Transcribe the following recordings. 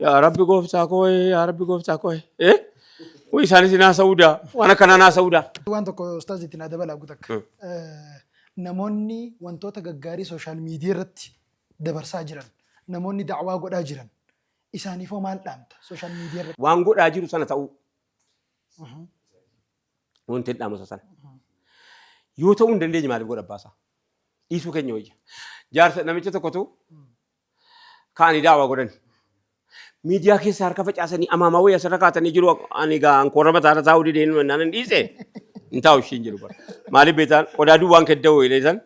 Yaa Rabbi gooftaa koo yaa Rabbi gooftaa koo eh way isaanis naa sa'uudaa waan akkanaa naa sa'uudaa. Waan tokko ustaaz itti naa dabalaa gutakka. Namoonni wantoota gaggaarii sooshaal miidiyaa irratti dabarsaa jiran, namoonni da'waa godhaa jiran, isaaniifoo maal dhaamta sooshaal miidiyaa irratti? Waan godhaa jiru sana ta'uu. Wanti hin dhaamasa sana. Yoo ta'uu hin dandeenye maaliif godha abbaasaa? Dhiisuu keenya wayya. Jaarsa namicha tokkotu ka'anii daawaa godhani. Miidiyaa keessa harka facaasanii amaamaa wayii asirra kaatanii jiru. Ani egaa ankoorra mataarra taa'uu didee naan hin dhiise. Hin taa'u ishiin jedhu bara. Maaliif beektaan qodaa duwwaan kedda'u jedhee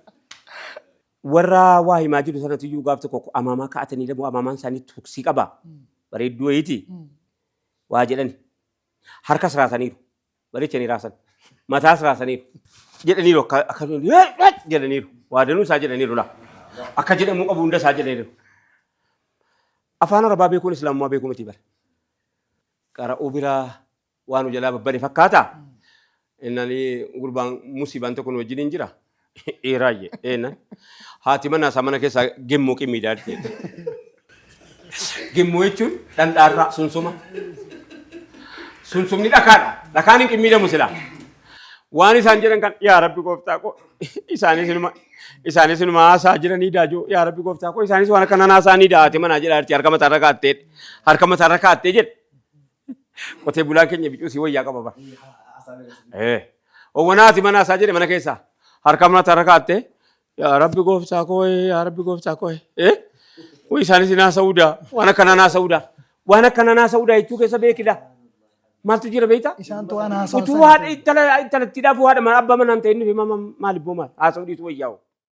Warra waa himaa jiru sanatu iyyuu gaaf tokko amaamaa kaa'atanii lamu amaamaan isaanii tuksii qaba. Bareedduu wayiiti. Waa jedhani. Harkas raasaniiru. Bareechanii raasan. Mataas raasaniiru. Jedhaniiru akka akka jedhaniiru. Waa danuu isaa jedhaniiru laa. Akka jedhamuu qabu hunda isaa jedhaniiru. Afaan Arabaa beekuun Islaamummaa beekuu miti bara. Qara'uu biraa waa nu jalaa babbade fakkaata. Innani gurbaan musiibaan tokko nu wajjin hin jira. Dhiiraayye eennan. Haati manaa isaa mana keessaa gemmoo qimmiidaa jirti. Gemmoo jechuun dhandhaarraa sunsuma. Sunsumni dhakaadha. Dhakaan hin qimmiidamu silaa. Waan isaan jedhan kan yaa Rabbi gooftaa koo isaanis inuma isaanis inuma haasaa jiranii daajoo yaa Rabbi gooftaa koo isaanis waan akkanaan haasaa ni daate manaa jedhaa jirti harka mataarra kaattee harka mataarra kaattee jedhe. Qotee bulaan keenya bicuu si wayyaa qaba bara. Eh. Owwanaati mana isaa jedhe mana keessaa. Harka mana tarra kaattee yaa Rabbi gooftaa koo yaa Rabbi gooftaa koo eh. Way isaanis naa sa'uudaa waan akkanaa naa sa'uudaa waan akkanaa naa sa'uudaa jechuu keessa beekida. Maaltu jira beektaa? Isaantu waan haasa'an Utuu sana haadha intala intalattiidhaaf haadha mana abbaa manaan ta'in dhufe maal ibboo maal haasa'uu dhiisuu wayyaa'u.